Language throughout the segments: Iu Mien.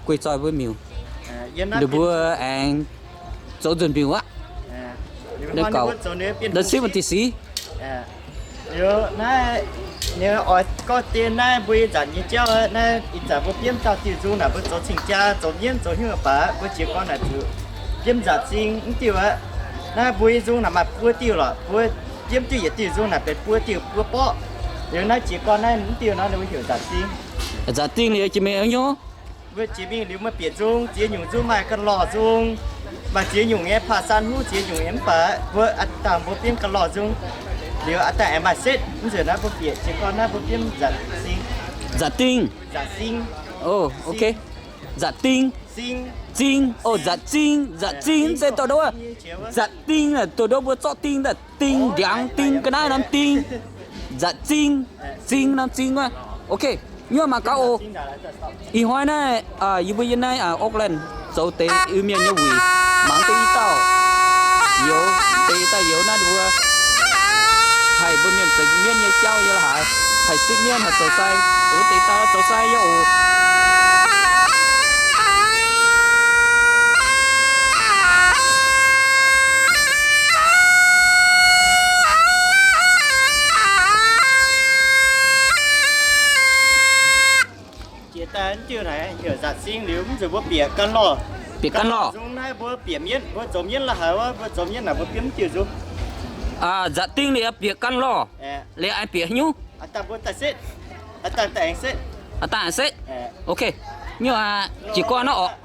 guei zoih mbuo miuc. Ninh mbuo aengx zoux nzunc miuc aqv. Ninh sipv mv dic sic. Liuz naaiv, ninh oix gorngv dien naaiv mbuo ih zanc nyei jauv, naaiv ih zanc mbuo biomv dauh diuh nzung naaic, mbuo zoux cing-jaa, zoux mienv, zoux hnyouv baac mbuo jiez gorn naaic zuqc biomv nzatc zing mv diuh aqv. Naaiv mbuo nyei nzung naaic maaih buo diuh lorqc, mbuo biomv diuh yietc diuh nzung naaic benx buo diuh buo borqv. Liuz naaiv jiez gorn naaiv mv diuh nor ninh mbuo heuc nzatc zing. Nzatc zing liuz jiex mingh haaix nyungc? Mbuo jiex mingh liuz maaih bieqc nzung, ziex nyungc nzung, maaih ga'lorh nzung, maaih ziex nyungc nyei, paa san huv ziex nyungc nyei, mv baac mbuo aav dangh mbuo biomv ga'lorh nzung. Liuz aav dangh aengx maaih setv, mv nzunc naaiv mbuo bieqc jiez gorn naaiv mbuo biomv nzatc zing. Nzatc ding. Nzatc zing. O, ok. Nzatc ding. Zing. Zing. O, nzatc zing. Nzatc zing mv zeiz dorh nduov. Nzatc ding naaic dorh nduov mbuo zorqv ding daaih ding ndiangx ding ga'naaiv norm ding. Nzatc zing. Zing norm zing wuov. Ok. Nyuoqc mangc gaax oc. Ih hnoi naaiv, yie mbuo yiem naaiv Auckland zoux deix Iu-Mienh nyei wuic, mangc deix i dauh youz, deix i dauh youz naaiv mbuo haih mbuo mienh zoux mienv nyei jauv yiem la'haaix, haih sipv mienv haih zoux sai, deix i dauh zoux sai nyei oc. Jiex daaih diuh naaic heuc nzatc zing liuz mv zuqc mbuo bieqc gan lorh. Bieqc gan lorh. Nzung naaiv mbuo bieqc mienv, mbuo zoux mienv la'haaix wuov, mbuo zoux mienv naaic mbuo biomv diuh nzung. Nzatc zing liuz bieqc gan lorh. Liuz aengx bieqc haaix nyungc? Aav dangh mbuo daaih setv. Aav dangh daaih aengx setv. Aav dangh aengx setv. Ok. Nyuoqc aqv, jiez gorn nor orqc.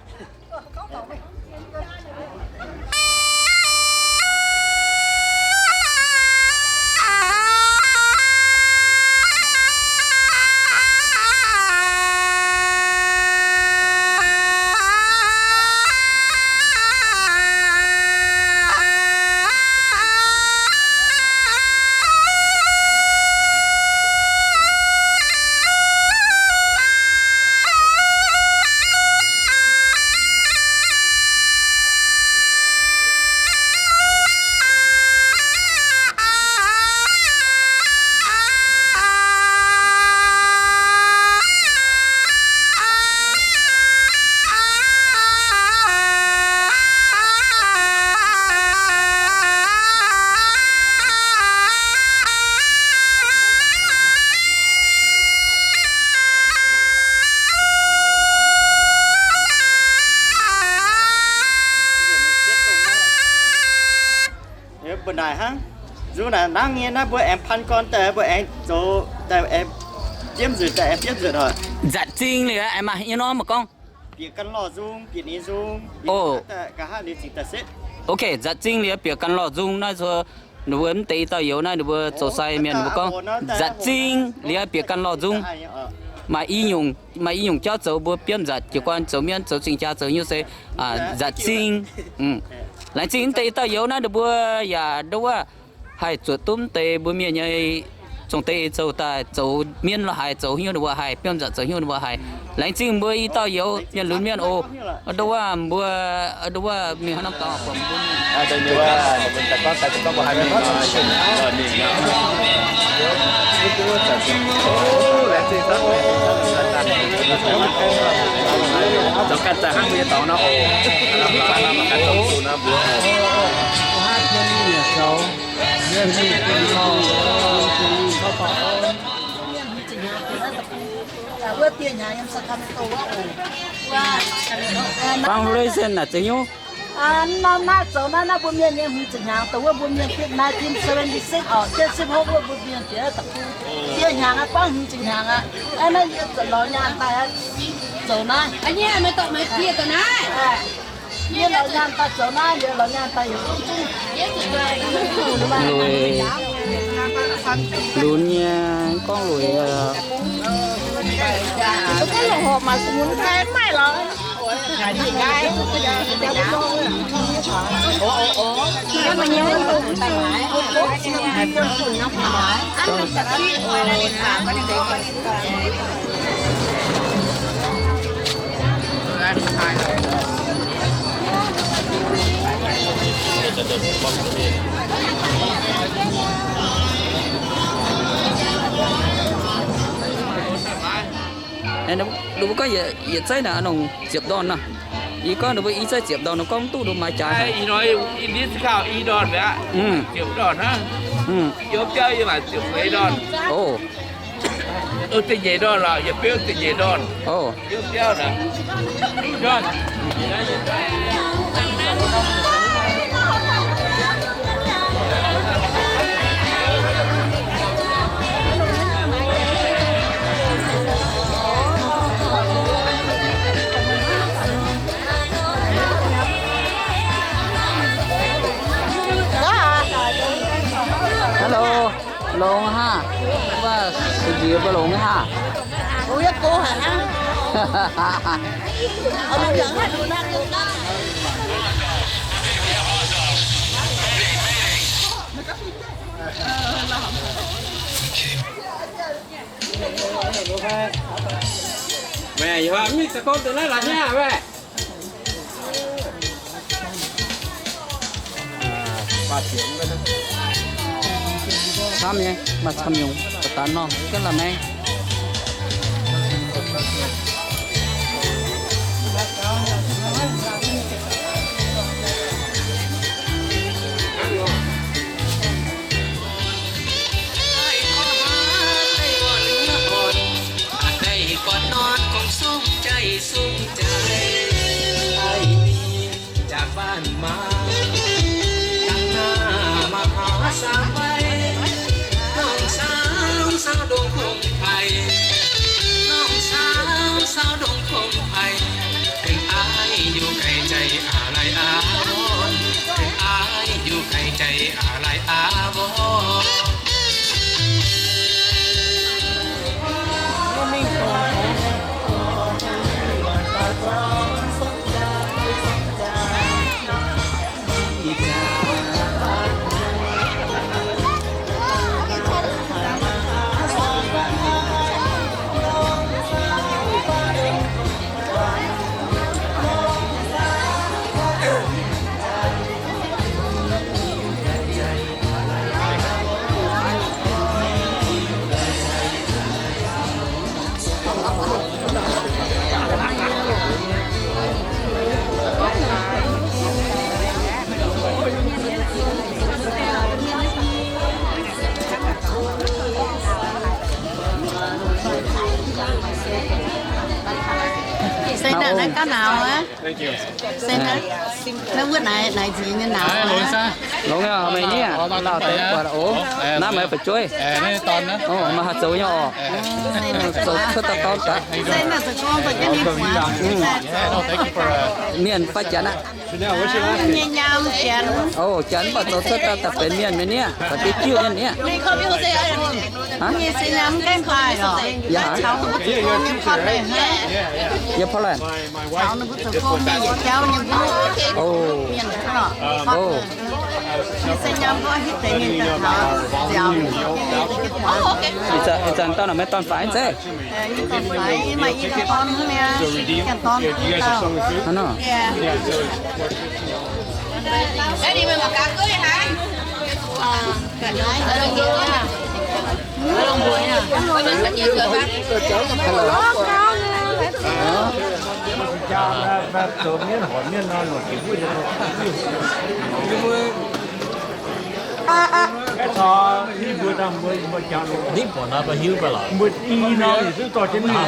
Mbuo naaic hnangv, nzung naaic nangv nyei naaiv mbuo aengx paan gorn daaih mbuo aengx zoux daaih aengx biomv nzunc daaih aengx biomv nzunc oc. Nzatc zing liuz aengx maaih haaix nyungc nor mv gorngv? Bieqc gan lorh nzung, bieqc ninh nzung, nqa'haav liuz zingc daaih setv. Ok, nzatc zing liuz bieqc gan lorh nzung naaiv, ninh mbuo mv deix i dauh youz naaiv ninh mbuo zoux sai mienh ninh mbuo gorngv nzatc zing liuz bieqc gan lorh nzung. Maaih i nyungc, maaih i nyungc jauv zoux mbuo biomv nzatc jiez gorn zoux mienv zoux cing-jaa zoux hnyouv se nzatc zing. Laengz zingh mv deix i dauh youz naaiv ninh mbuo yaac nduov wuov haih zuotc duqv mv deix mbuo mienh nyei zong deix zoux daaih zoux mienv la'haaix zoux hnyouv ninh mbuo haih, biomv nzatc zoux hnyouv ninh mbuo haih. Laengz zingh mbuo i dauh youz mienh lunx mienh oc. Nduov wuov mbuo, nduov wuov mingh haaix norm dorngx buatc mbuo mingh. Zoux ganh daaih hnangv mbuo nyei dorngx nor oc. Foundation naaic zeiz hnyouv. Norm naaiv zoux naaiv, naaiv mbuo mienh nyei hmz ziepc hnyangx, dongh wuov mbuo mienh nineteen seventy-six oc, jienv sipv hopv wuov mbuo mienh bieqc da'kuv dieh hnyangx aqv, buangv hmz ziepc hnyangx aqv. Naaiv yie zuqc lorz nyaanh daaih zoux naaiv. Yie lorz nyaanh daaih zoux naaiv, yie lorz nyaanh daaih heuc zungv zungv. Luic, lunx nyei, gorngv luic. Gorngv longc horpc maaih สมุนไพร mv maaih lorz. Ninh mbuo gorngv yietc zeiv naaic nongc ziepc ndorn nor. Yie gorngv ninh mbuo i zeiv ziepc ndorn nor gorngv duqv nor maaih jaax haic. Ih hnoi i ndiev zinh kau i ndorn mi'aqv. Ziepc ndorn hnangv. Yiem biauv yie maaih ziepc feix ndorn. Da'nyeic ndorn lorqc, yiem biauv da'nyeic ndorn. Yiem biauv naaic. Hello, longx haic. Mbuo sueih njiec mbuo longx haic. Meih, yie mingh za'gengh deix naaiv la'hnyaav meih. Camv nyei, maaih camv nyungc, ba'daaih norm ga'naaiv maengx. Daaih buatc norm gong sung jai sung jai, จากบ้านมา ตั้งหน้ามาหาสาวใบ้ น้องสาวสาวดงพงไพร น้องสาวสาวดงพงไพร ถึงอ้ายอยู่ไกลใจอาลัยอาวรณ์ ถึงอ้ายอยู่ไกลใจอาลัยอาวรณ์ Seng naaic, naaiv gaav nauz aqv. Seng naaiv, naaiv wuov naaic, naaic nziex nyei nauz. Longx nyei, meih nyiev lauh deix buatc oc. Naaiv meih fu'jueiv. Maaih haaix zoux nyei oc. Zoux cuotv dauh dorn daaih. Mienh fai Janx aqv? Nyei nyaam Janx. O, Janx mv baac zoux cuotv daaih daaih benx mienh nyei niev, da'betv jiuv nyei niev. Yie Portland. O. O. Ih zanc dauh naaic meih dorn faix zeiv? Hnangv nor. Mbuo i nor yietc zungv dorh jienv mingh.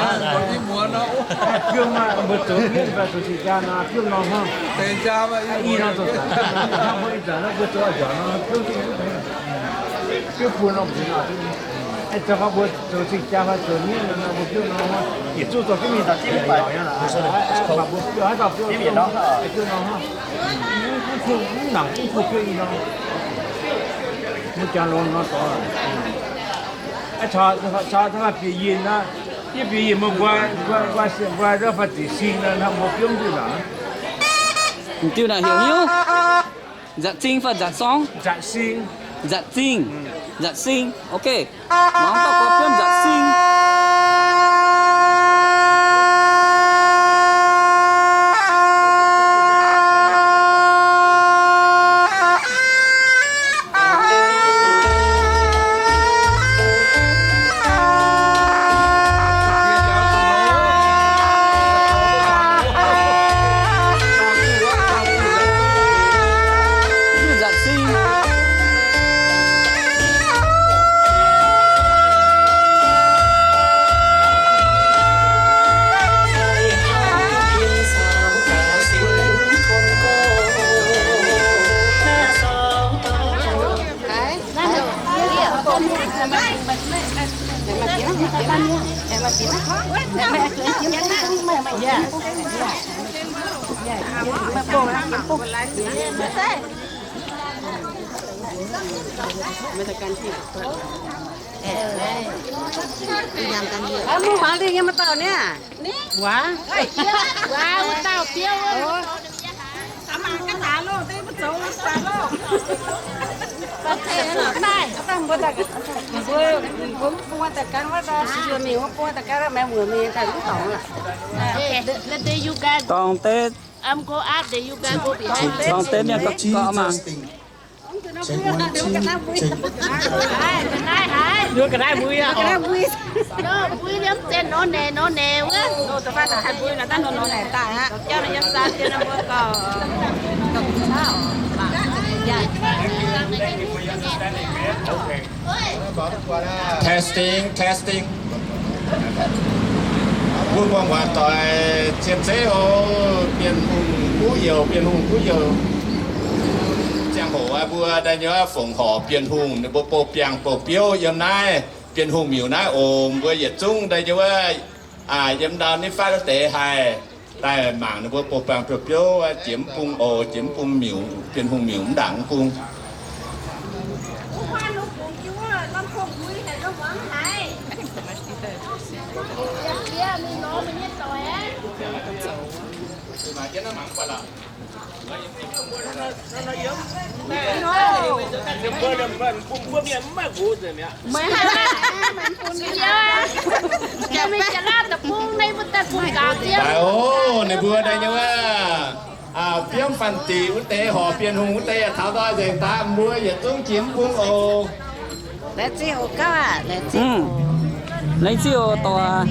Mbuo zoux mienh fai zoux cing-jaa nor, biouv norm hnangv. I nor zoux zanc, mbuo ih zanc naaiv mbuo zoux nzormc nor, biouv biouv bun norm nzunc. Zoux fai mbuo zoux cing-jaa fai zoux mienh nor, mbuo biouv norm hnangv. Yietc zungv dorh jienv mingh daaih ziouc nzormc nyei lorqc. Mv baac mbuo biouv haaix dauh biouv norm hnangv. Mv nangc mv kuh biouv i nor. Mbuo jangx longx nor dorngx. Caux bieqc yinh aqv, yie bieqc yinh meih nqoi, nqoi, nqoi ndov fai ziqc sing nor, hnangv mbuo biomv diuh naaic. Diuh naaic heuc hnyouv. Nzatc Zing fai Nzatc Sorng? Nzatc Sing. Nzatc Zing. Nzatc Sing. Ok. Muangx dauh gorx biomv Nzatc Sing. Mv baac lingh nyei maaih dauh niaa. Waac, waac wuov dauh biouv. Dorng deix, dorng deix mienh gorqv-gorqv maah. Nduov ga'naaiv mbui aqv. Mbui liemh zinh nor naeqc nor naeqc wuov. Testing, testing. Mbuo muangx waac doic cien-ceqv oc. Bienh Hungh guv youc, Bienh Hungh guv youc. Ziangh hoc mbuo daaih nyei fongc horc Bienh Hungh, ninh mbuo bouh biangh bouh biouv yiem naaiv Bienh Hungh miuc naaiv oc. Mbuo yietc zungv daaih nyei wuov, yiem ndau nitv fatv wuov deix haih daaih mangc ninh mbuo bouh biangh bouh biouv, jiex mv bung oc, jiex mv bung miuc, Bienh Hungh miuc mv ndaangc mv bung. Daaih oc, ninh mbuo daaih nyei wuov, biomv fanh diqc wuov deix, horc Bienh Hungh wuov deix, taux ndau nzengc daaih mbuo yietc zungv jiex mv bung oc. Laengz zingh oc, dorh,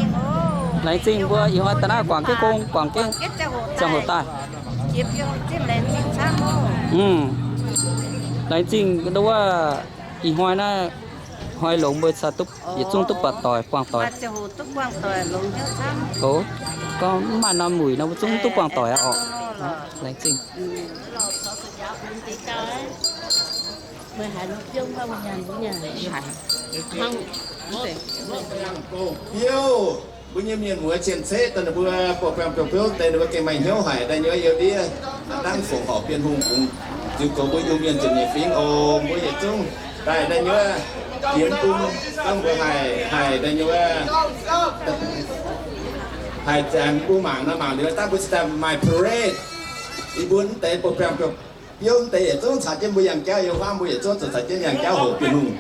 laengz zingh mbuo ih hnoi daaih naaiv guangc jienv gong, guangc jienv ziangh hoc daaih. Laengz zingh wuov, ih hnoi naaiv hnoi longx mbuo caux duqv yietc zungv duqv buatc doic buangh doic. Oc, gorngv mv maaih norm wuic nor mbuo zungv duqv buangh doic aqv oc. Laengz zingh. Biouv, mbuo nyei mienh muoz cien-ceqv daaih ninh mbuo bouh biangh biouv biouv deix ninh mbuo gengh maaih hnyouv haic daaih nyei wuov. Yiem ndiev aav dangv fongc horc Bienh Hungh kungx ziux goux mbuo Iu-Mienh ziepc nyeic fingx oc. Mbuo yietc zungv daaih daaih nyei wuov, jiex mv bung, gorngv mbuo haih, haih daaih nyei wuov, haih zaangc mbuo mangc nor mangc liuz dangv mbuo cingx daaih maaih parade. Yie mbuo mv deix bouh biangh biouv biouv mv deix yietc zungv caux jienv mbuo yangh jauv yiem huaamv, mbuo yietc zungv zuqc caux jienv yangh jauv hoqc Bienh Hungh.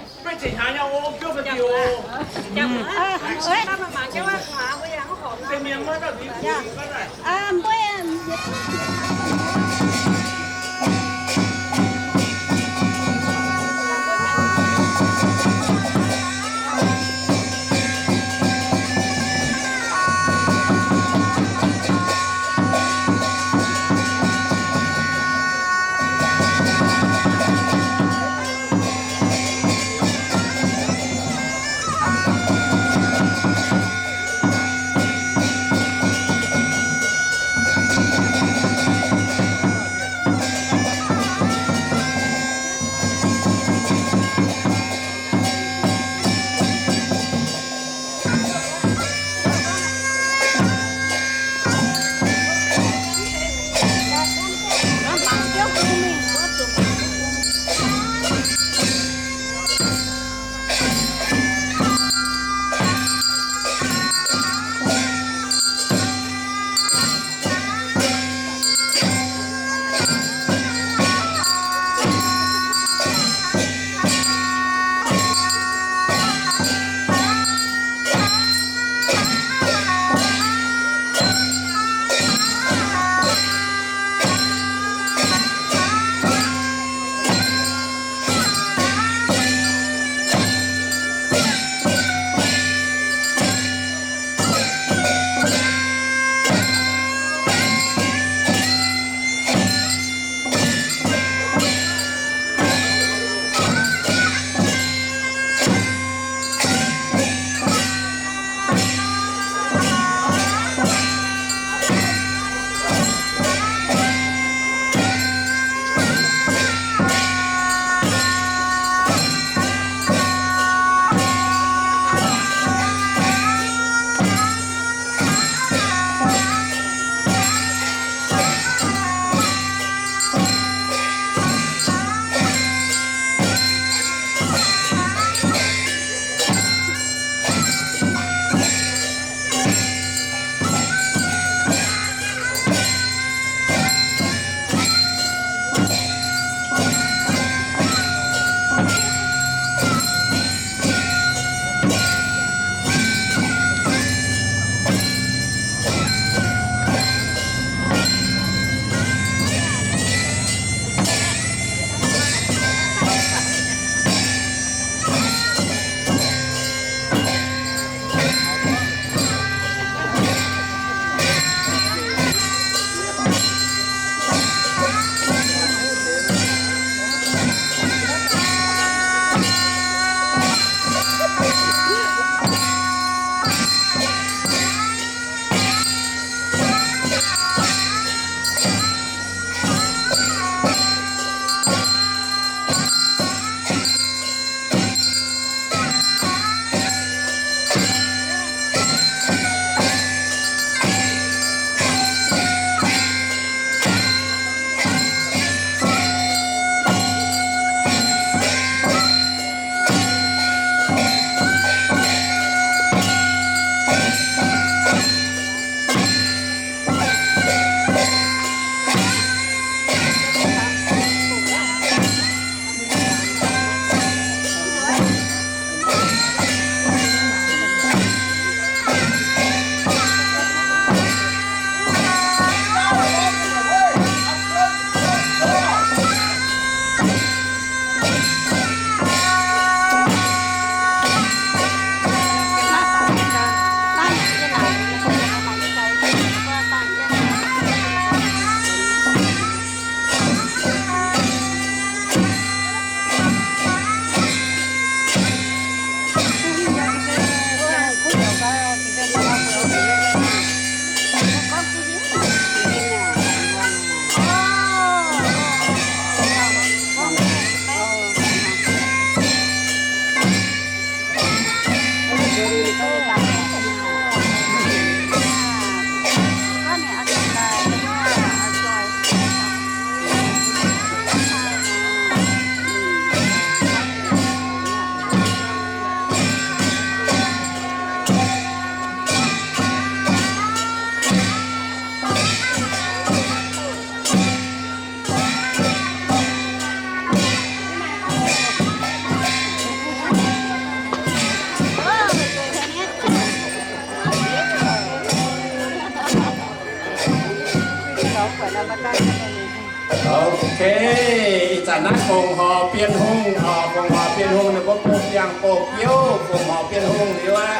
Ok, ih zanc naaiv fongc horc Bienh Hungh, fongc horc Bienh Hungh ninh mbuo bouh biangh bouh biouv, fongc horc Bienh Hungh liuz aqv.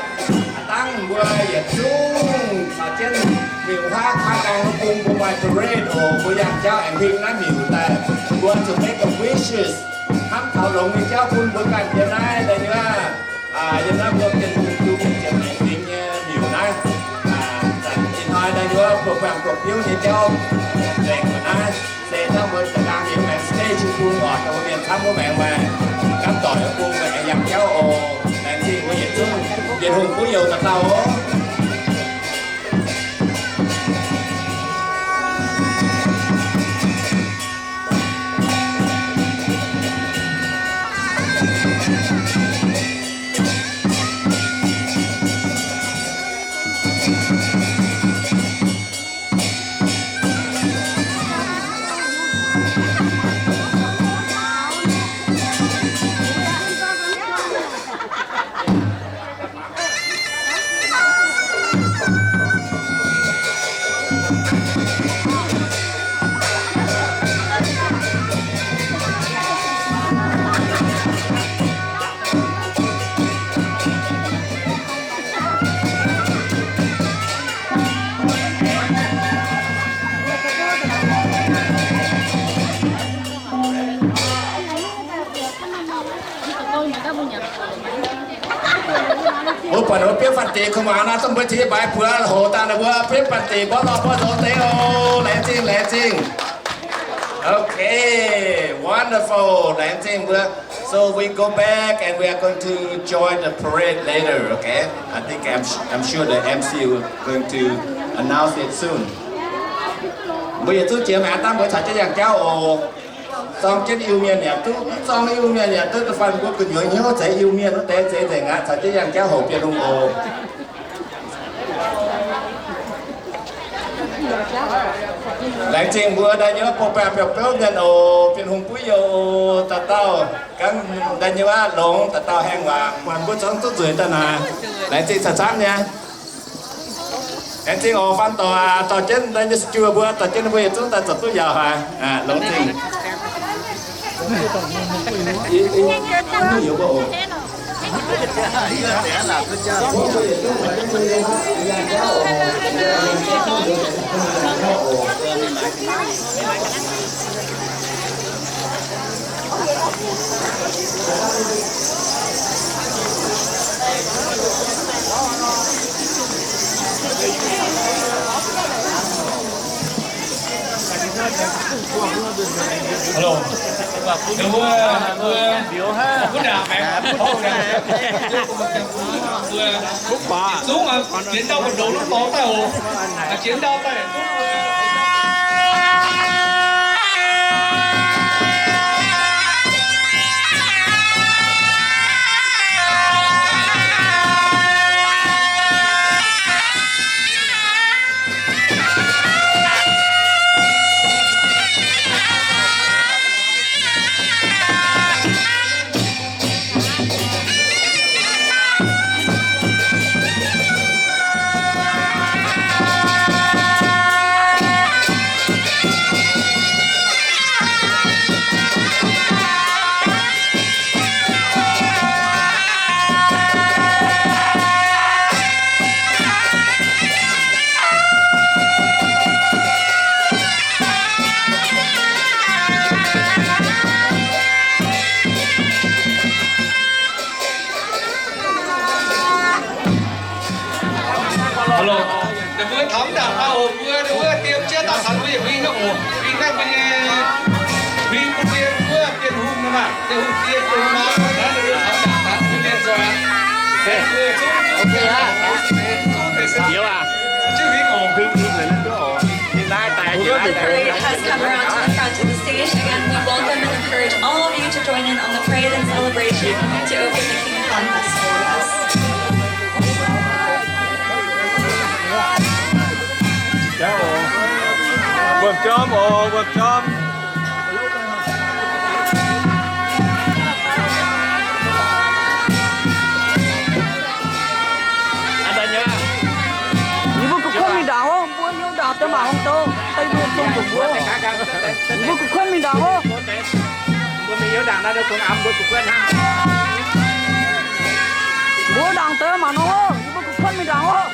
Aav dangh mbuo yietc zungv caux jienv miuc huaav kaav gaeng bung mbuo maaih parade oc. Mbuo yangh jauv aengx huing naaiv miuc daaih, mbuo zuqc make a wishes hnamv taux longx nyei jauv bun mbuo ganh yiem naaiv daaih nyei aqv. Yiem naaiv mbuo Bienh Hungh Bienh Hungh ziepc maengx fingx nyei miuc naaiv. Ih hnoi daaih nyei wuov buoz-baengh buoz-biouv nyei jauv nzengc mbuo naaiv. Se hnangv mbuo da'nqaang liuz maengx stage bung oc, dongh mbuo mienh camv wuov maengx maaih gapv doic bung aengx yangh jauv oc. Laengz zingh mbuo yietc zungv Bienh Hungh buov youz dauh dauh oc. Mbuo buatc wuov biopv fanh deic kuv maaz naaiv, dongh mbuo tengx mbaix buoz hoc daaih ninh mbuo biopv fanh deic mborqv lorh mborqv zoux deix oc. Laengz zingh, laengz zingh. Okay, wonderful. Laengz zingh mbuo. So we go back and we are going to join the parade later, okay? I think I'm, I'm sure the M C will going to announce it soon. Mbuo yietc zungv jiex maengx dangv mbuo caux jienv yangh jauv oc. Zorng jienv Iu-Mienh yaac duqv, mv zorng Iu-Mienh yaac duqv, da'faanh mbuo gu'nyuoz hnyouv zeix Iu-Mienh wuov deix zeix nzengc aqv. Caux jienv yangh jauv hoc Bienh Hungh oc. Laengz zingh mbuo daaih nyei buoz-baengh biauv-biouv mienh oc. Bienh Hungh buov youz dauh dauh, gangv daaih nyei waac longx dauh dauh haengh waac, buatc mbuo zorngv duqv nzueic daaih naaic. Laengz zingh camv-camv nyei. Laengz zingh oc. Faan dorc, dorh jienv daaih nyei juoh mbuo, dorh jienv mbuo yietc zungv daaih zoux duqv yaauc haic. Longx zingh. Hello. Mbuo, mbuo, mbuo, mbuo, zungv jienv ndau mbu'ndongx lungh dorngx daaih oc. Jienv ndau daaih. Hello. Ninh mbuo taux mv ndaangc daaih oc, mbuo, ninh mbuo diem jienv daaih caux mbuo yietc huingx oc. Huingx naaiv mbuo nyei, huingx mbuo dien wuov Bienh Hungh nor maah, Bienh Hungh dien, Bienh Hungh nor, naaiv ninh mbuo taux mv ndaangc daaih mbuo mienh zoih aqv. Mbuo zungv, zungv deix se, zungv deix se, zungv huingx oc. Parade has come around to the front of the stage. Again, we welcome and encourage all of you to join in on the parade and celebration to open the King Fun Festival with us. Wuom-jom oc, wuom-jom. Yie mbuo kuv kuv mingh ndaangc wuov, mbuo yiem ndaangc deix maaih hungh douz, deix mbuo zong zuqc Mbuo gu'kuotv mingh ndaangc oc. Mbuo mingh hnyouv ndaangc naaiv, mbuo gu'kuotv hnangv. Mbuo ndaangc deix mangc nor oc. Yie mbuo gu'kuotv mingh ndaangc oc.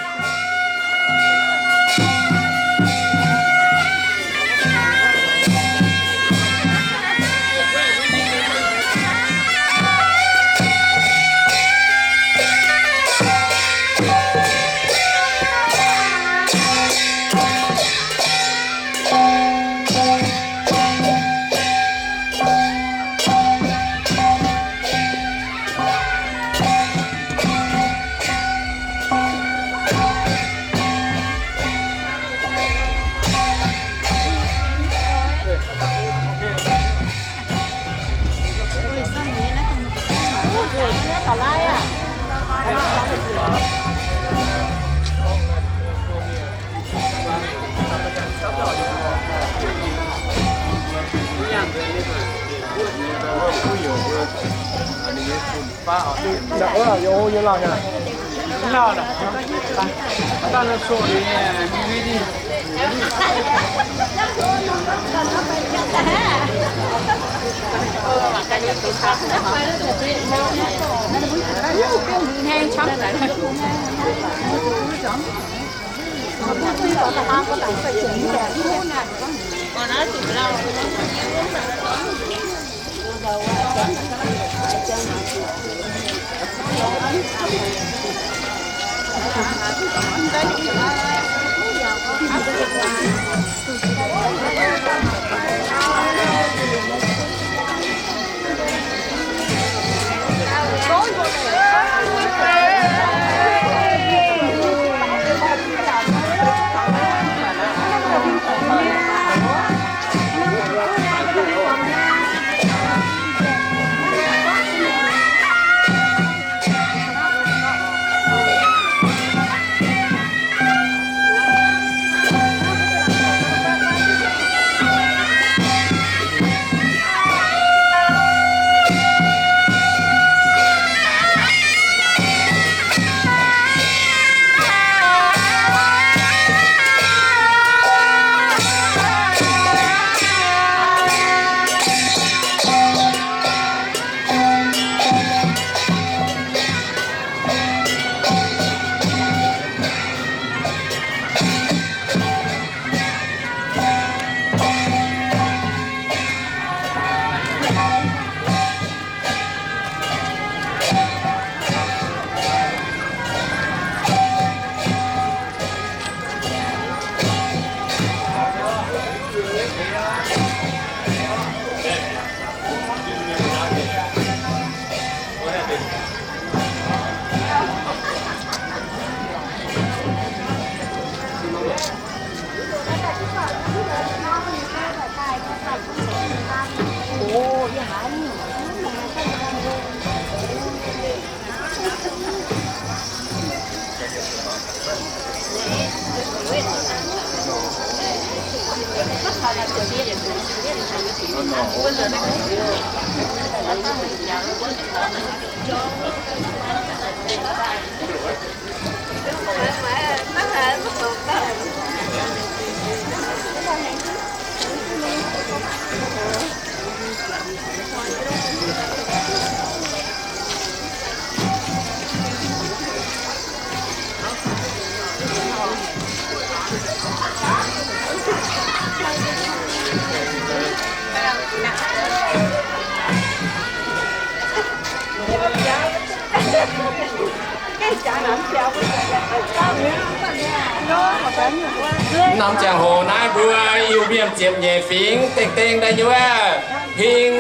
Norm ziangh hoc naaiv mbuo Iu-Mienh ziepc nyeic fingx dengh dengh daaih nyei wuov, hingh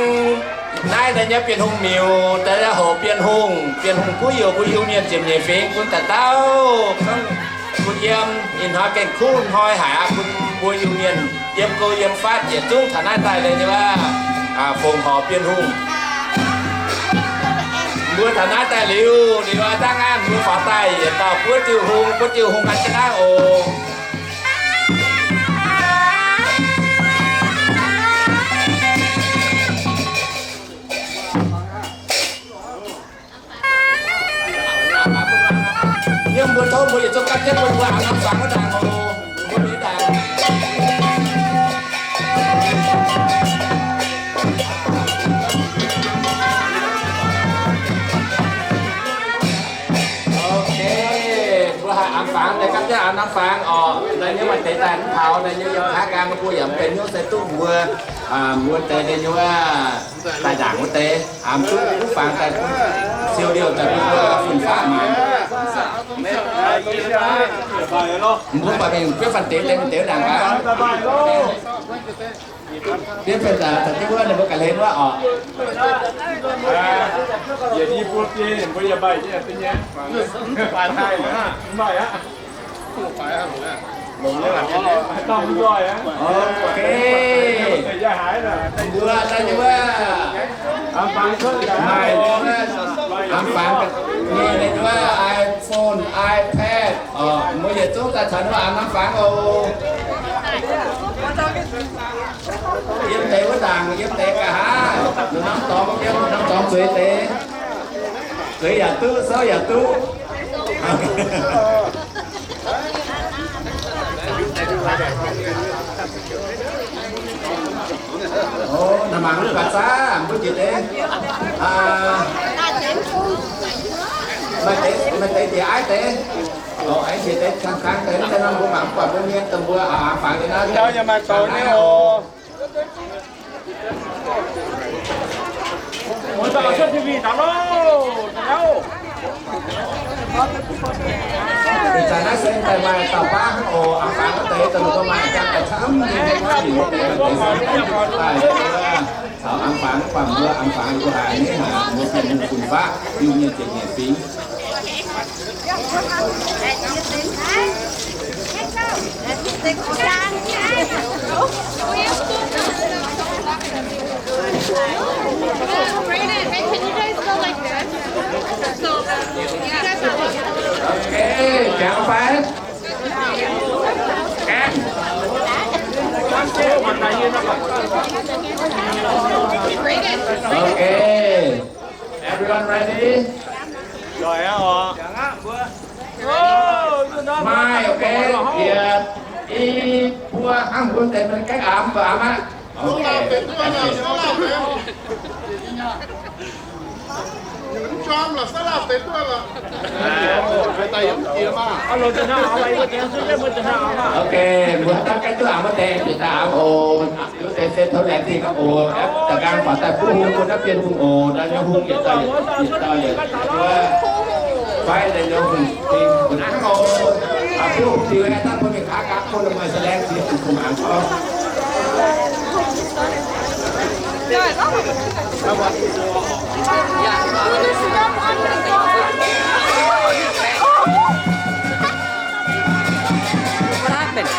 naaiv daaih nyei Bienh Hungh miuc, daaih hoc Bienh Hungh, Bienh Hungh guv youz mbuo Iu-Mienh ziepc nyeic fingx bun da'dauh, bun yiem ih hnoi gengh kuv hnoi haic aqv, bun mbuo Iu-Mienh yiem go yiem fatv yietc zungv taux naaiv daaih liuz nyei wuov, fongc horc Bienh Hungh. Mbuo taux naaiv daaih liuz, liuz aqv, dangh aqv, mbuo faaux daaih yietc dauh buov diuh hung, buov diuh hung gan jienv naaiv oc. Yiem mbuo tov mbuo yietc zungv gapv jienv bun mbuo aqc norm fangx wuov ndaangc oc. Mbuo mingh ndaangc. Aa, norm fangx orqc, da'nyeic maaih deix daaih mv taux, da'nyeic yiem kaav nqaang, mbuo yaac mv benx hnyouv se duqv mbuo, aa, mbuo deix da'nyeic wuov daaih ndaangc wuov deix, aa, duqv, duqv fangx daaih siou liouh daaih bun mbuo fun-faqv maanc. Mbuo baac mingh biopv fan deix deix deix ndaangc gaax. Biopv fan daaih taux jienv wuov ninh mbuo ga'hlen wuov orqc. Yietc i buo biei mbuo yaac maaih nyei, maaih aqv. Ok. Mbuo daaih nyei wuov, maaih norm fangx nyei wuov iPhone, iPad, orqc, mbuo yietc zungv daaih taux wuov norm fangx oc. Yiem deix wuov ndaangc, yiem deix nqa'haav, norm dorngx, yiem norm dorngx zueiz deix. Zueiz yaac duqv, souv yaac duqv. O, naaiv mangc mv baac zaqv mbuo jiex deix. Aa, maaih deix, maaih deix jiex aiv deix. O, aiv jiex deix kangv kangv deix, mv zeiz norm mbuo mangc mv baac mbuo mienh dongh mbuo aa, fangx deix naaiv. Ih zanc naaiv se daaih maaih dauh baav hnangv oc, angx fangx wuov deix daaih, ninh mbuo maaih jangx daaih camv nyei, daaih caux angx fangx, buatc mbuo angx fangx mbuo haiz nyei haic, mbuo bienh hungh fun-faqv, Iu-Mienh ziepc nyeic fingx. Okay, jangx fai? Aeng. Okay. Everyone ready? Maaih, ok, yietc, i, buo, hnangv mbuo deix mienh gaengh amx mv baac amx aqv. Ok. Ok, mbuo daaih gaengh duqv amx wuov deix, bieqc daaih amx oc. Liuz deix se tov laengz zingh gaax oc. Da'nqaang baac daaih buov hung bun naaiv bienh hungh oc. Naaiv nyei hungh yietc dauh yietc, yietc dauh yietc, yietc dauh. Fai daaih nyei hungh dingh bun hnangv oc. Buov hung diuh aeqv, dangh mbuo mingh kaav gapv bun maaih se laengz zingh bun kungx angx gorngv. What happened?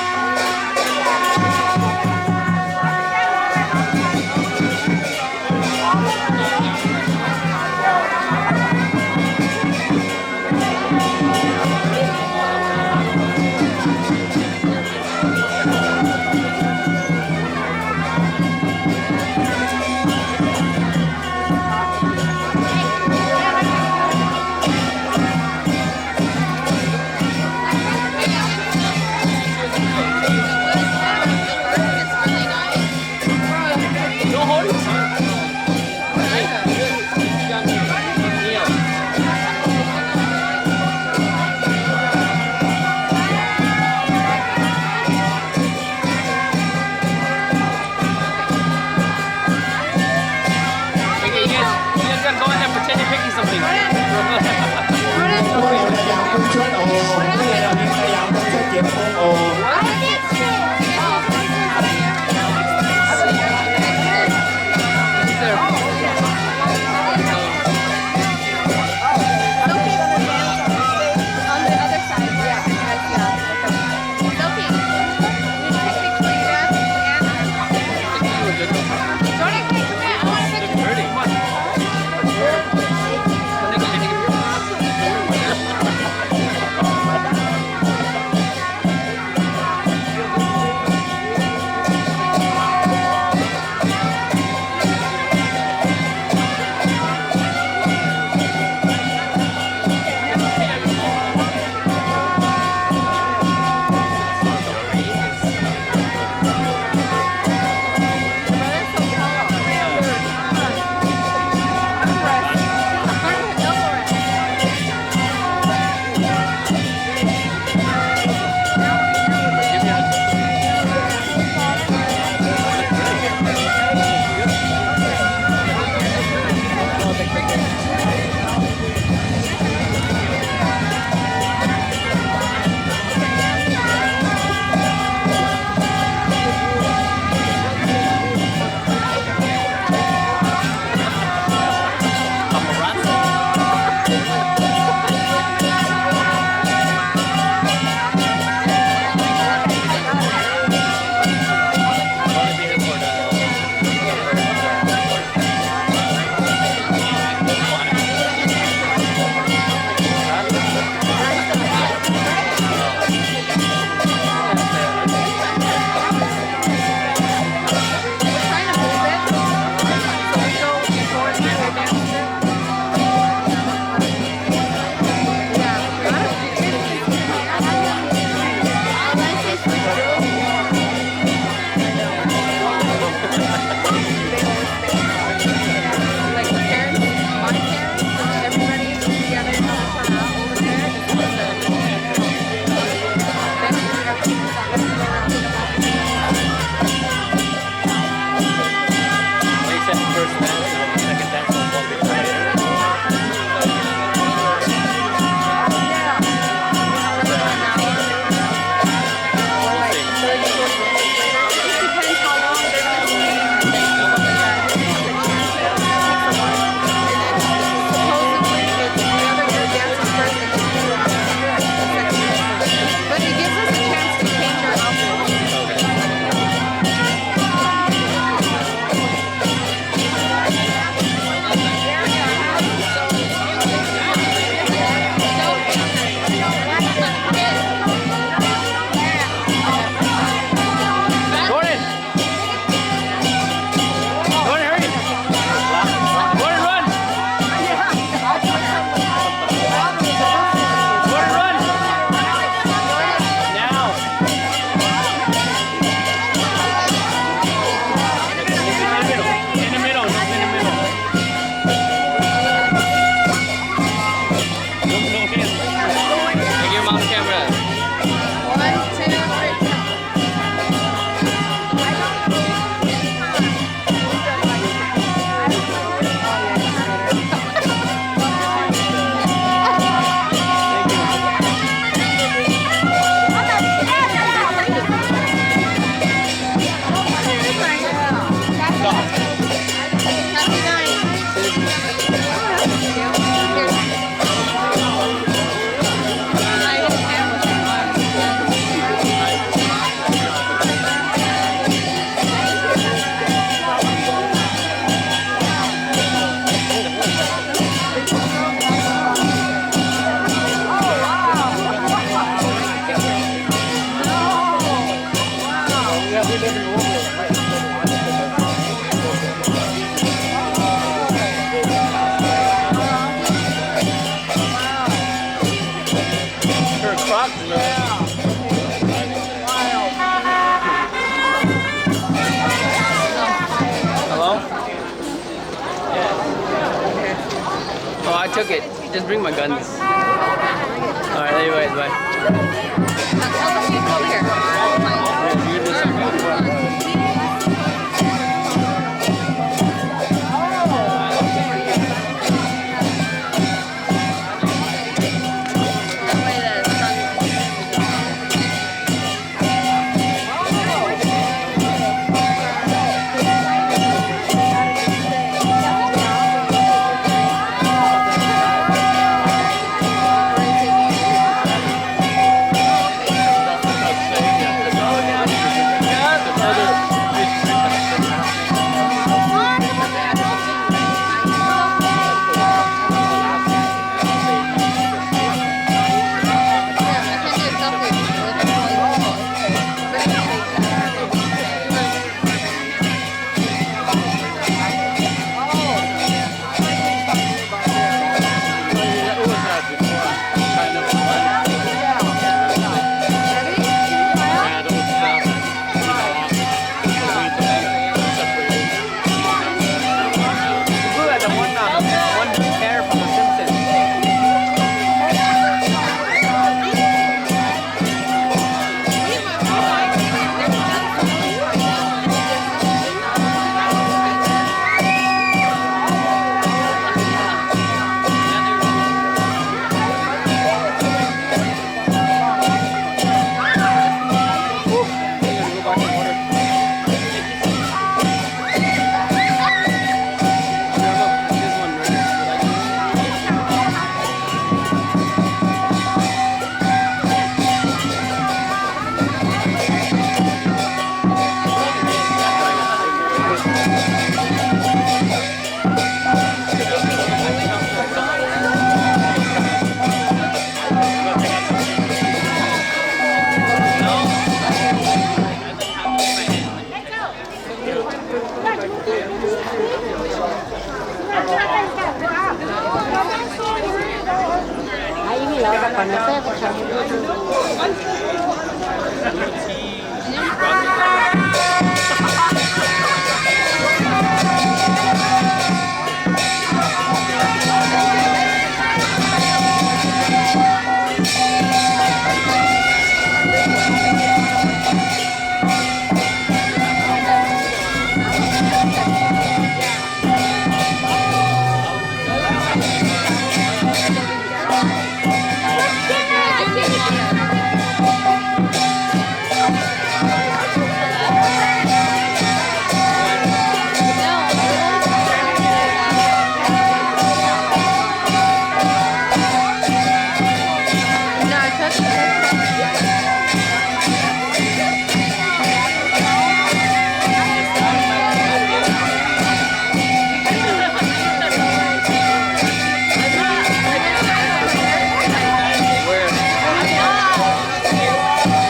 Took it. Just bring my guns. All right, anyways, bye. Over here.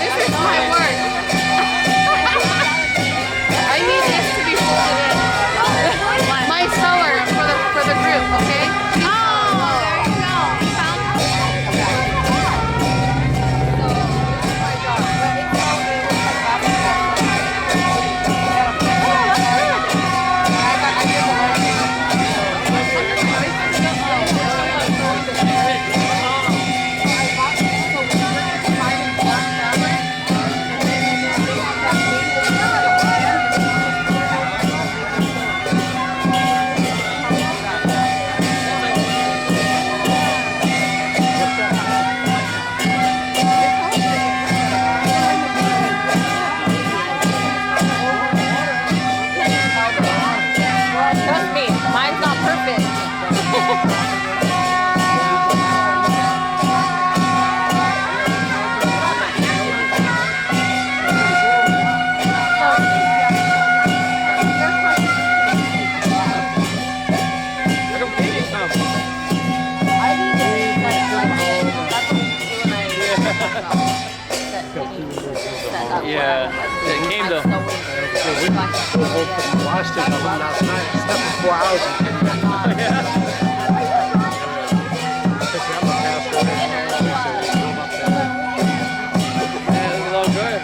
This is my work. I need this to be folded in. My sewer for the, for the group, okay? Oh, there you go. You found it? Okay. So, oh my God. Trust me, mine's not perfect. Yeah, it came though. Watched it last night. Slept for four hours and came back. Yeah. Yeah, it was all good.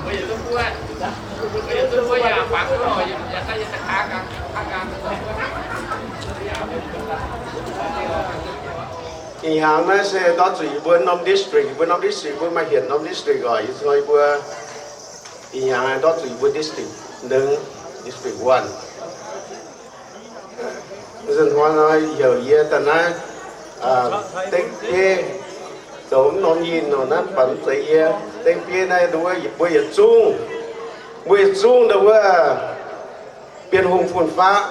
Ih hnyangx naaiv se ndortv zuqc yie mbuo norm district, yie mbuo norm district mbuo maaih hietc norm district oc. Yie hnoi mbuo ih hnyangx ndortv zuqc yie mbuo district nengh, district one. Nzunc hnoi nor heuc yie daaih naaiv dengv bieiv zoux mv norm yinh nor naaiv, baac mv zeiz yie dengv bieiv naaiv, nduov mbuo yietc zungv, mbuo yietc zungv nduov Bienh Hungh fun-faqv.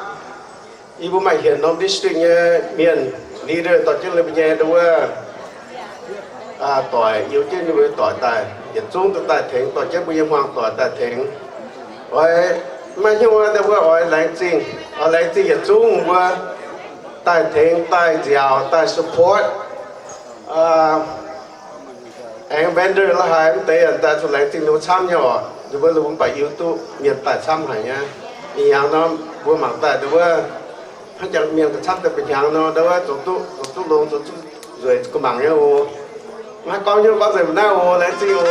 Yie mbuo maaih hietc norm district nyei mienh leader dorh jienv liuz mbuo nyei nduov doic, youh jienv ninh mbuo doic daaih, yietc zungv daaih tengx, dorh jienv mbuo nyei hmuangx doic daaih tengx. Oix, maiv hnyouv nduov oix laengz zingh, oix laengz zingh yietc zungv mbuo daaih tengx, daaih nziaauc, daaih support. Aengx vendor la'haaix mv deix yaac daaih zuqc laengz zingh ninh mbuo camv nyei oc. Ninh mbuo lungh mv baac Iu-Duqv mienh daaih camv haic nyei. Ih hnyangx nor mbuo mangc daaih nduov hnangv jangx mienh daaih camv daaih, ba'hnyangx nor nduov zoux duqv, zoux duqv longx, zoux duqv nzueic gu'nguaaic nyei oc. Maiv gorngv hnyouv gorngv nzengc mbuo naaiv oc. Laengz zingh oc.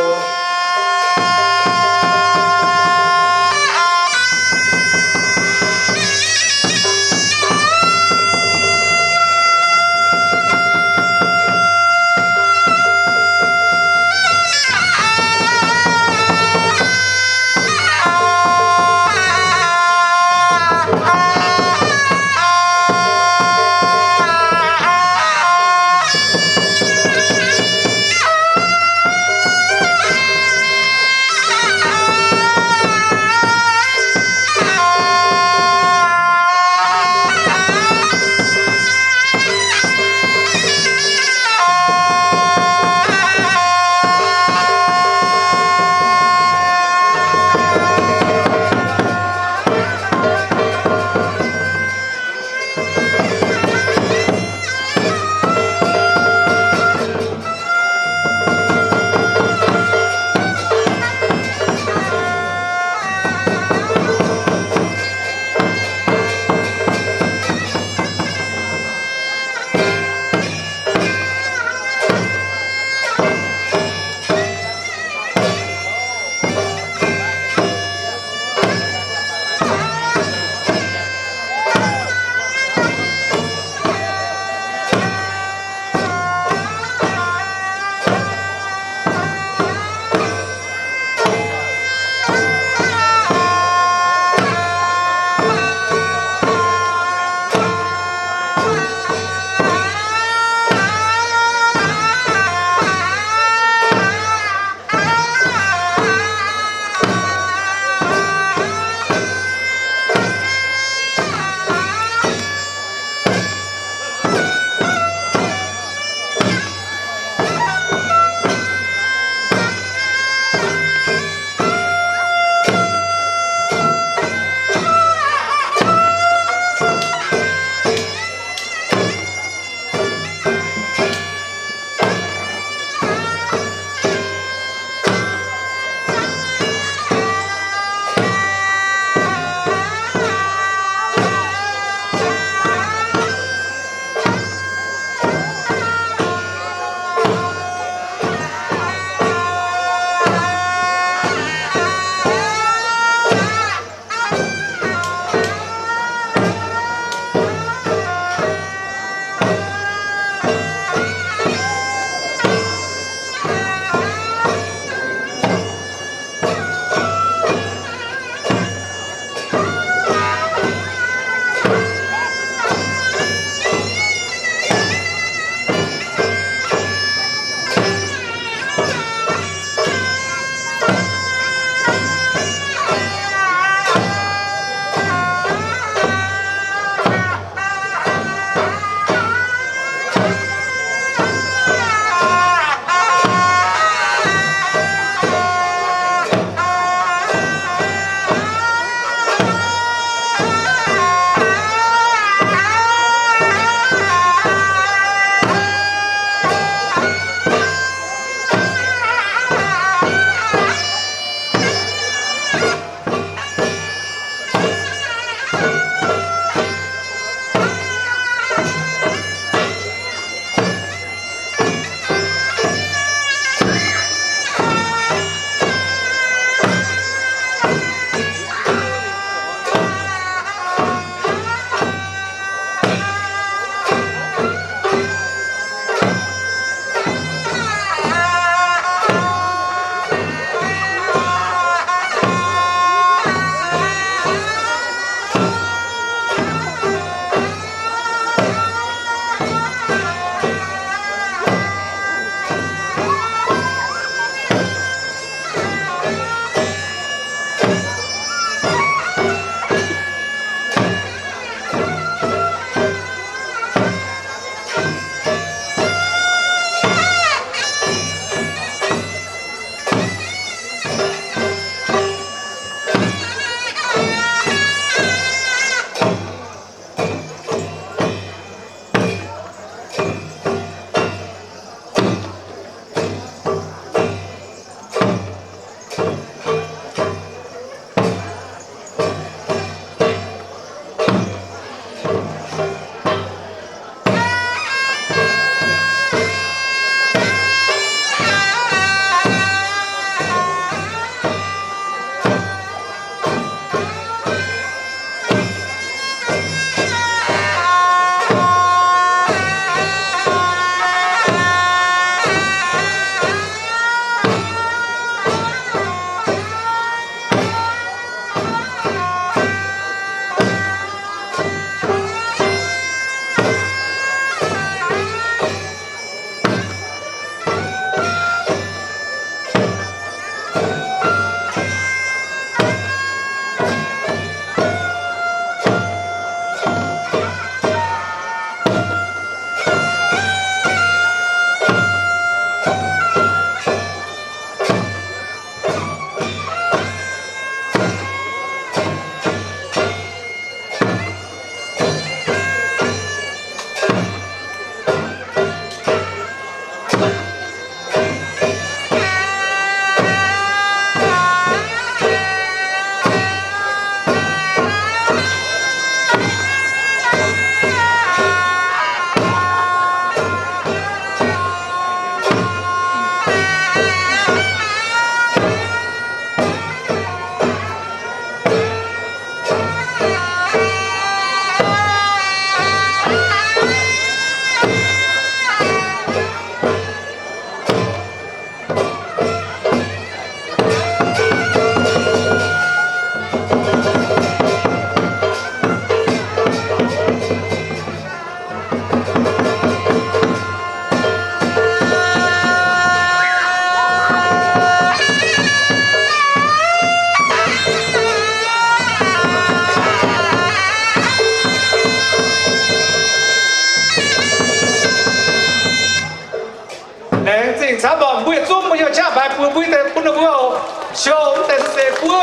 Deix se buov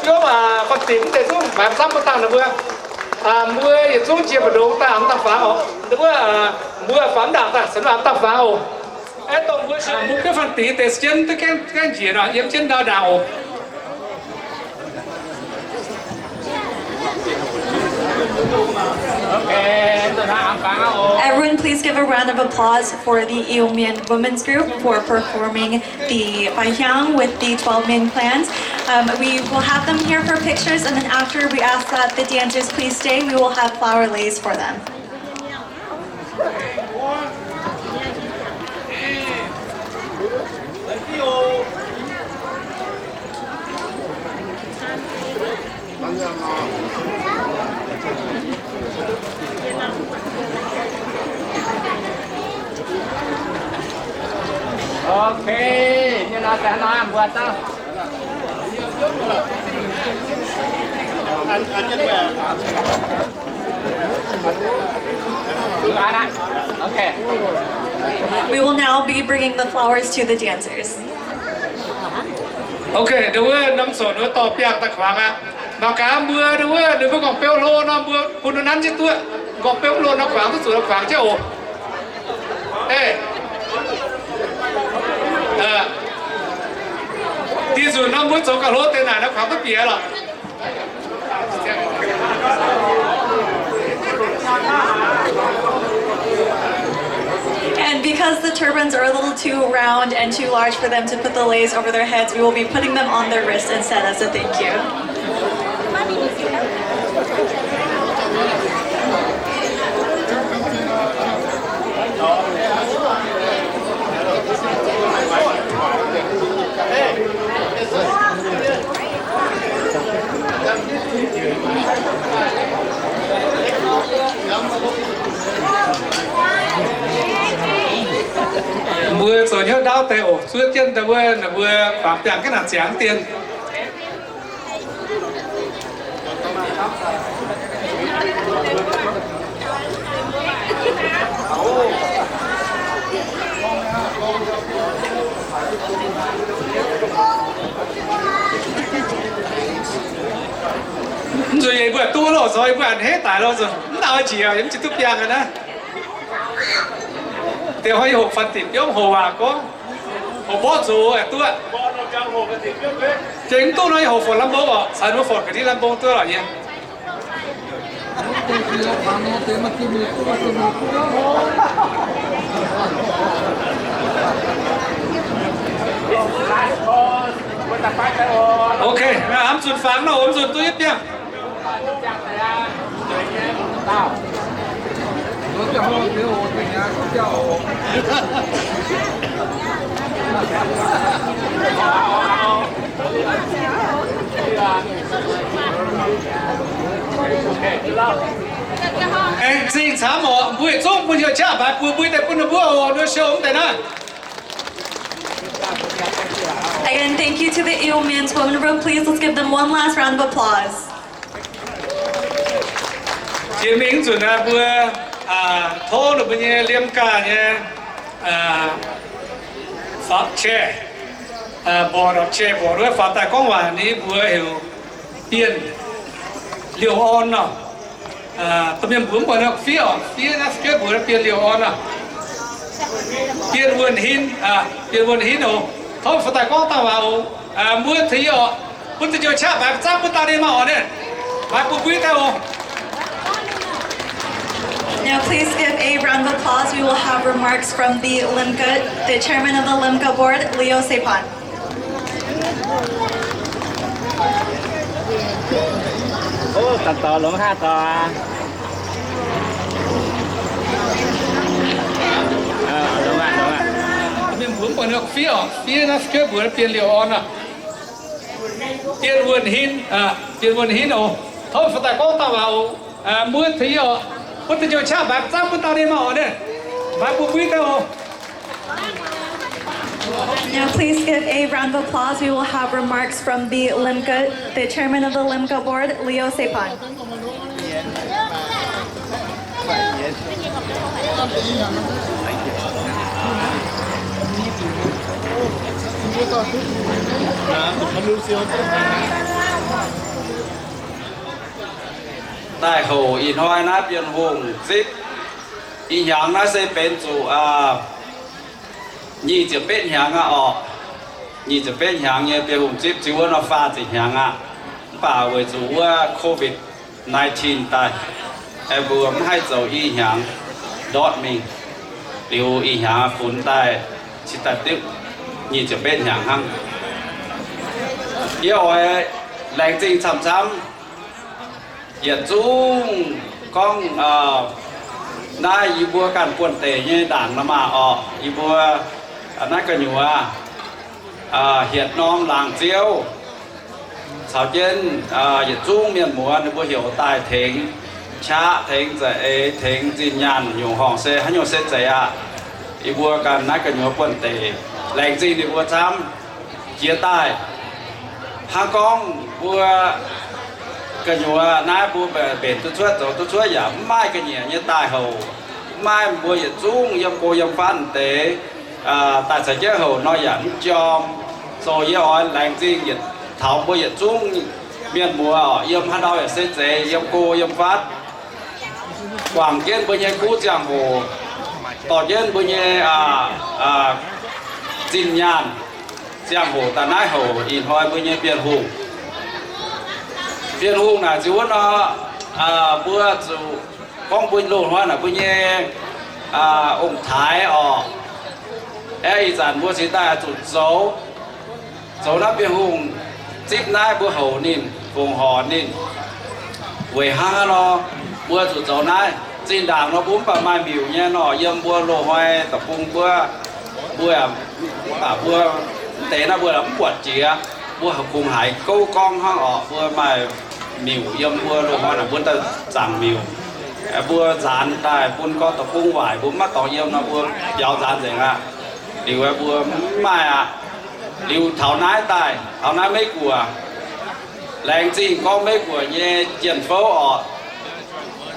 biomv, gorn-dinc deix zungv maaiz camv buov dangh ninh mbuo. Mbuo yietc zungv jiex mbu'ndongx daaih mv dangh fangx oc. Mbuo, mbuo fangx ndaangc daaih, se mv dangh fangx oc. Mbuo biomv fangx dinc deix se jienv duqv gaengh njiec nor, yiem jienv ndau ndaangc oc. Everyone, please give a round of applause for the Iu Mien Women's Group for performing the Bai Hiang with the twelve Mien Clans. Um, we will have them here for pictures, and then after, we ask that the dancers please stay. We will have flower leis for them. Ok, nyei nor daaih nor mbuo dauh. Okay. We will now be bringing the flowers to the dancers. Ok, ndau wuov norm sonc wuov dorh biangh daaih kuangx aqv. Mangc gaax mbuo ndau wuov ninh mbuo gorngv beu hlo nor, mbuo bun ninh nanv jienv duqv. Gorngv beu hlo nor kuangx duqv zuqc kuangx jienv oc. Ei, dih nzunc nor mbuo zoux gauh hlo deix naaic nor kuangx duqv bieqc lorqc. And because the turbans are a little too round and too large for them to put the leis over their heads, we will be putting them on their wrists instead as a thank you. Mbuo zoux hnyouv ndaauv deix oc, zuov jienv daaih wuov, ninh mbuo baamz biangh jienv naaic ziangx dien. Mv zuqc yie mbuo duqv loh, zoux yie mbuo a'hneiv daic loh, mv nau njiec yie mv zuqc duqv biangh naaiv. Deix hnoi yie hoqc fan dinh biomv hoc waac gorngv, hoqc mborqv zoux aengx duqv. Gengh mv duqv nor yie hoqc forc lamh mbong oc, caux ninh mbuo forc ga'ndiev lamh mbong duqv lorqc nyei. Ok, mv zunc fangx nor, mv zunc duqv yietv biangh. Aengx zingh camv oc, mbuo yietc zungv bun heuc qaqv mbaix buoz mbui daaih bun ninh mbuo oc, no show mv deix naaiv. Again, thank you to the Iu Mien's Women Group. Please, let's give them one last round of applause. Jiex mingh nzunc naaiv mbuo tov ninh mbuo nyei liemh gaax nyei faaux qiex, mborqc ndorpc qiex mborqc wuov faaux daaih gorngv waac ni mbuox heuc Bienh Liouh Orn nor. Domh mienh mbuox mv buatc nor fiev oc, fiev naaiv fiev mbuox Bienh Liouh Orn nor. Bienh Wuonh Hin, Bienh Wuonh Hin oc. Tov faaux daaih gorngv dauh waac oc. Mbuo tengx yie oc, bun da'njoux qaqv mbaix zangv bun dauh ninh maah oc, ninh mbaix bun mbuo daaih oc. Now please give a round of applause. We will have remarks from the Lemca, the chairman of the Lemca board, Liu Seipan. Ov, daux dorngx longx haaix dorngx aqv. Mienh mbuox mv buatc nor fiev oc, fiev naaiv fiev mbuox Bienh Liouh Orn nor. Bienh Wuonh Hin, Bienh Wuonh Hin oc. Tov faaux daaih gorngv dauh waac oc. Mbuo tengx yie oc, bun da'njoux qaqv mbaix zangv bun dauh ninh maah oc, ninh mbaix bun mbuo daaih oc. Now please give a round of applause. We will have remarks from the Lemca, the chairman of the Lemca board, Liu Seipan. Daaih houc ih hnoi naaiv Bienh Hungh zipv ih hnyangx naaiv se benx zuqc nyic ziepc betv hnyangx aqv orqc. Nyic ziepc betv hnyangx nyei Bienh Hungh zipv ziux wuov nor faah ziepc hnyangx aqv. Mv baac weic zuqc wuov COVID nineteen daaih, aengx mbuo mv haih zoux i hnyangx ndortv mingh. Liuz ih hnyangx funx daaih cingx daaih duqv nyic ziepc betv hnyangx hnangv. Yie oix laengz zingh camv-camv yietc zungv gorngv naaiv yie mbuo ganh buonv-deic nyei ndaangc nor maah orqc. Yie mbuo naaiv gu'nyuoz hietc norm laangz ziouv caux jienv yietc zungv mienh muoz ninh mbuo heuc daaih tengx qaqv, tengx za'eix, tengx zinh nyaanh nyungc horngc se haaix nyungc se zeiz aqv. Yie mbuo ganh naaiv gu'nyuoz buonv-deic laengz zingh ninh mbuo camv. Jiex daaih hnangv gorngv mbuo gu'nyuoz naaiv mbuo mbenc duqv cuotv zoux duqv cuotv yaac mv maaih ga'nyiec nyei daaih houc, mv maaih mbuo yietc zungv yiem go yiem fatv deix daaih caux jienv houc nor yaac mv jorm. Zoux yie oix laengz zingh yietc taux mbuo yietc zungv mienh muoz yiem haaix ndau yaac se zeiz yiem go yiem fatv, guangc jienv mbuo nyei kuv ziangh hoc, dorh jienv mbuo nyei zinh nyaanh ziangh hoc daaih naaiv houc ih hnoi mbuo nyei Bienh Hungh. Bienh Hungh naaic ziux wuov nor, mbuo zuqc gorngv mbuo loz-hnoi naaic mbuo nyei ong-taaix orqc, aeqv, ih zanc mbuo cingx daaih zuqc zoux, zoux naaiv Bienh Hungh zipv naaiv mbuo houc ninh, fongc horc ninh. Weic hnangv nor, mbuo zuqc zoux naaiv. Zinh ndaangc nor mbuo mv baac maaih miuc nyei nor, yiem mbuo loz-hnoi deic-bung mbuo, mbuo, mv baac mbuo mv deix naaiv mbuo mv buatc jiex, mbuo kungx haiz gouv gorngv hnangv orqc. Mbuo maaih miuc yiem mbuo loz-hnoi naaic mbuo daaih zaangc miuc, mbuo nzaanx daaih bun gorngv deic-bung waaic mbuo mv maaih dorngx yiem nor mbuo biaux nzaanx nzengc aqv. Liuz mbuo mv maaih aqv. Liuz taux naaiv daaih, taux naaiv Meiv Guoqv, laengz zingh gorngv Meiv Guoqv nyei jien-fouv orqc,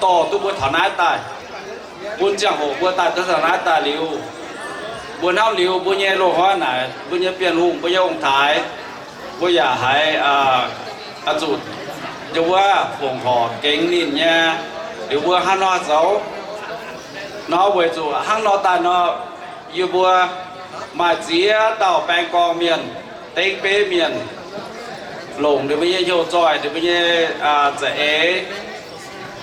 dorh duqv mbuo taux naaiv daaih, bun ziangh hoc mbuo daaih duqv taux naaiv daaih liuz, mbuo hnamv liuz mbuo nyei loz-hnoi naaic mbuo nyei Bienh Hungh, mbuo nyei ong-taaix, mbuo yaac haiz zuqc wuov fongc horc gengx ninh nyei. Liuz mbuo hnangv nor zoux nor, weic zuqc hnangv nor daaih nor, yie mbuo maaih ziex dauh baeng gorngv mienh, dengv beiv mienh, longc ninh mbuo nyei hnyouv zoih, ninh mbuo nyei za'eix,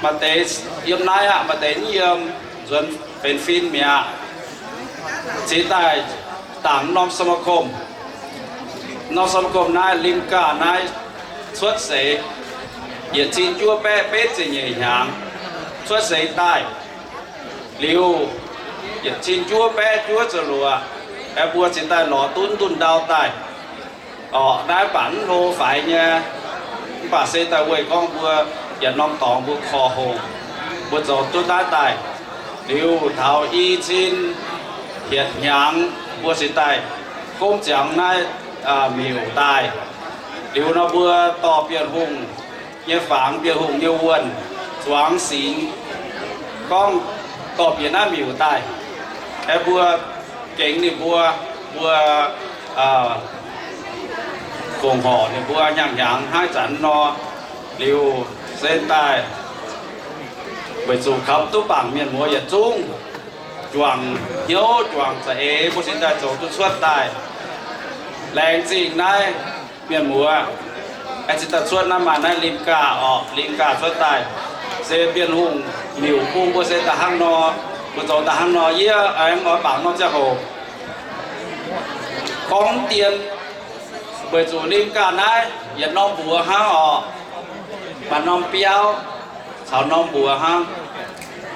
maaih deix yiem naaiv aqv, maaih deix mv yiem, nzuonx benx fin mi'aqv. Cingx daaih dangc norm สมาคม, norm สมาคม naaiv ริมกา naaiv cuotv seix, yietc cin juov baeqv betv ziepc nyeic hnyangx cuotv seix daaih. Liuz, yietc cin juov baeqv juov ziepc luoqc, aengx mbuo cingx daaih lorz duqv dunh ndau daaih. Orqc, naaiv baac mv hlo faix nyei, mv baac se daaih weih gorngv mbuo yietc norm dorngx mbuo korv-hoqc, mbuo zoux duqv naaiv daaih. Liuz taux i cin hietc hnyangx mbuo cingx daaih gomv ziangx naaiv miuc daaih. Liuz nor mbuo dorh Bienh Hungh nyei fangx, Bienh Hungh nyei wuonh, zuangx singx, gorngv dorh bieqc naaiv miuc daaih, aengx mbuo gengx ninh mbuo, mbuo fongc horc ninh mbuo hnyangx-hnyangx hnangv ih zanc nor. Liuz se daaih weic zuqc kaux duqv bangc mienh muoz yietc zungv, juangc hnyouv juangc za'eix mbuo cingx daaih zoux duqv cuotv daaih. Laengz zingh naaiv mienh muoz, aengx cingx daaih cuotv naaiv maaih naaiv ริมกา orqc, ริมกา cuotv daaih. Se Bienh Hungh miuc bung mbuo se daaih hnangv nor, mbuo zoux daaih hnangv nor. Yie aengx oix bangc norm ziangh hoc gorngv dien, weic zuqc ริมกา naaiv yietc norm mbuox hnangv orqc, maaih norm biauv caux norm mbuox hnangv,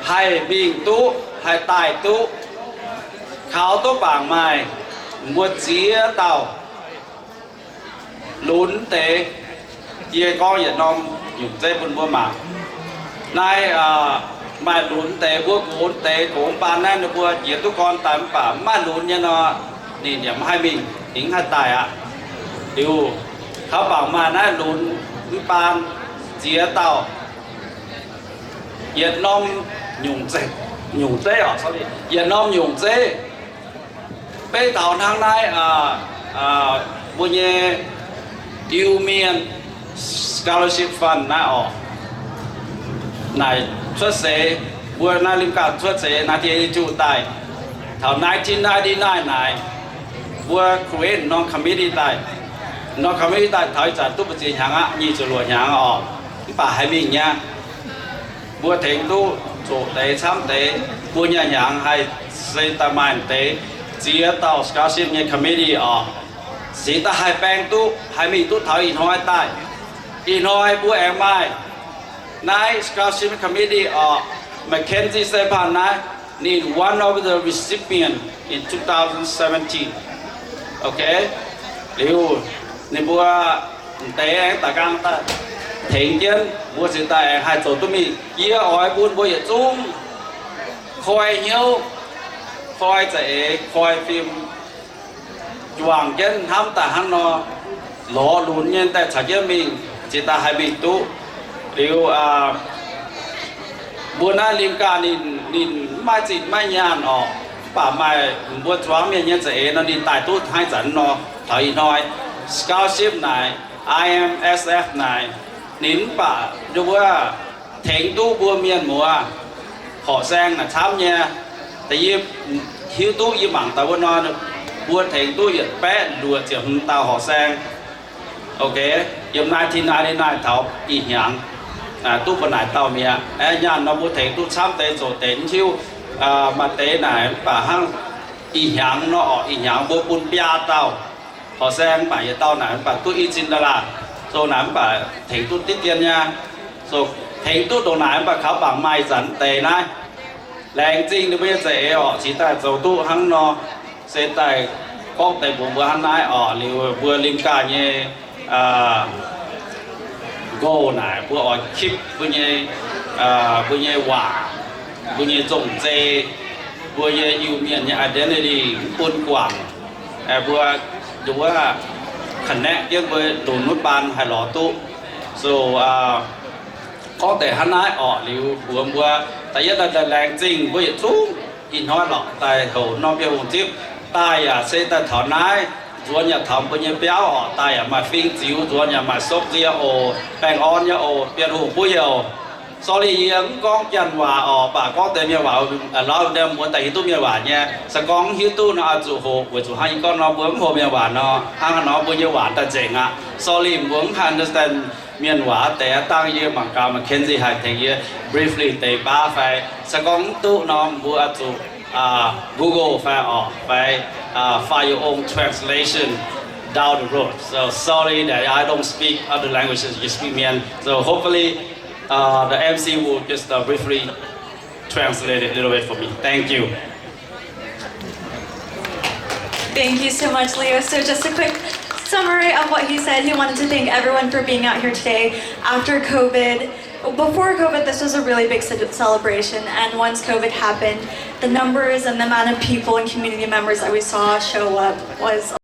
haih mingh duqv, haih daaih duqv. Kaux duqv bangc maaih mbuo ziex dauh lunx deix. Yie gorngv yietc norm nyungc zeiv bun mbuo mangc. Naaiv maaih lunx deix, mbuo gox deix, gox mv baan naaiv ninh mbuo jiex duqv gorn daaih mv baac mv maaih lunx nyei nor, ninh yaac mv haih mingh, ninh mv haih daaih aqv. Liuz, kaux bangc maaih naaiv lunx mv baan ziex dauh, yietc norm nyungc zeiv, nyungc zeiv oc, yietc norm nyungc zeiv. Beiv taux hnangv naaiv mbuo nyei Iu Mien Scholarship Fund naaiv oc. Naaic cuotv seix, mbuo naaiv Limca cuotv seix naaiv dien juqv daaih, taux nineteen ninety-nine naaic, mbuo create norm committee daaih. Norm committee daaih taux ih zanc duqv mbu'ziex hnyangx aqv, nyic ziepc luoqc hnyangx oc. Mv baac haiz mingh nyei, mbuo tengx duqv zoqc deix camv deix, buo nyei hnyangx haih se daaih maaih deix ziex dauh scholarship nyei committee oc. Seix daaih haih baeng duqv, haih mingh duqv taux ih hnoi daaih. Ih hnoi mbuo aengx maaih naaiv scholarship committee oc, Mackenzie Saiphan naaiv, ninh one of the recipient in two thousand seventeen. Okay, liuz ninh mbuo m'deix aengx daaih nqaang daaih tengx jienv mbuo seix daaih aengx haih zoux duqv mingh. Yie oix bun mbuo yietc zungv koi hnyouv, koi za'eix, koi fim, juangc jienv hnamv daaih hnangv nor, lorz lunx nyei daaih caux jienv mingh, seix daaih haih mingh duqv. Liuz mbuo naaiv Limca ninh, ninh maiv zinh maiv nyaanh oc, mv baac maaih mbuo zuangx mienh nyei za'eix nor ninh daaih duqv hnangv ih zanc nor. Taux ih hnoi scholarship naaic, I M S F naaic, ninh mv baac nduov wuov tengx duqv mbuo mienh muoz horqc saeng naaic camv nyei. Da'yietv, hiuv duqv yie mangc daaih wuov nor, mbuo tengx duqv yietc baeqv luoqc ziepc hmz dauh horqc saeng. Okay, yiem nineteen ninety-nine taux ih hnyangx duqv mbuo naaic dauh mi'aqv. Aeqv, nyaanh nor mbuo tengx duqv camv deix zoqc deix mv hiuv, maaih deix naaic mv baac hnangv ih hnyangx nor oc, ih hnyangx mbuo bun biaa dauh horqc saeng, mv baac yietc dauh naaic mv baac duqv i cin dollar. Zoux naaic mv baac tengx duqv diqv dien nyei. Zoux tengx duqv ndongc naaic mv baac kaux bangc maaih zanc deix naaiv. Laengz zingh ninh mbuo nyei za'eix oc, cingx daaih zoux duqv hnangv nor. Se daaih gorngv deix mbuox mbuo hnangv naaiv oc, liuz mbuo Limca nyei goal naaic mbuo oix keep mbuo nyei, mbuo nyei waac, mbuo nyei nzong-zei, mbuo nyei Iu-Mienh nyei identity mv bun guangc. Mbuo nduov wuov connect jienv mbuo lunx wuov baan haih lorz duqv. So gorngv deix hnangv naaiv orqc, liuz mbuox mbuo da'yietv daaih laengz zingh mbuo yietc zungv ih hnoi lorqc daaih houc norm Bienh Hungh zipv daaih yaac se daaih taux naaiv. Nzuonx yaac taux mbuo nyei biauv orqc, daaih yaac maaih fing ziux, nzuonx yaac maaih sopv nzie oc, baengh orn nyei oc, Bienh Hungh buov youh. Sorry, yie mv gorngv Janx waac orqc, baac gorngv deix mienh waac, lorz mbuo daaih hiuv duqv mienh waac nyei. Se gorngv mv hiuv duqv nor, oix zuqc hoqc, weic zuqc hnangv yie gorngv nor, mbuo mv hoqc mienh waac nor, hnangv haaix nor mbuo nyei waac daaih nzengc aqv. Sorry, mbuo mv haih understand mienh waac deix. Dangh yie mangc gaax Mackenzie haih tengx yie briefly deix baav fai. Se gorngv mv duqv nor, mbuo oix zuqc Google fai orqc, fai find your own translation down the road. So sorry that I don't speak other languages, just speak Mien. So hopefully the M C will just briefly translate it a little bit for me. Thank you. Thank you so much, Leo. So just a quick summary of what he said. He wanted to thank everyone for being out here today. After COVID, before COVID, this was a really big ce-, celebration, and once COVID happened, the numbers and the amount of people and community members that we saw show up was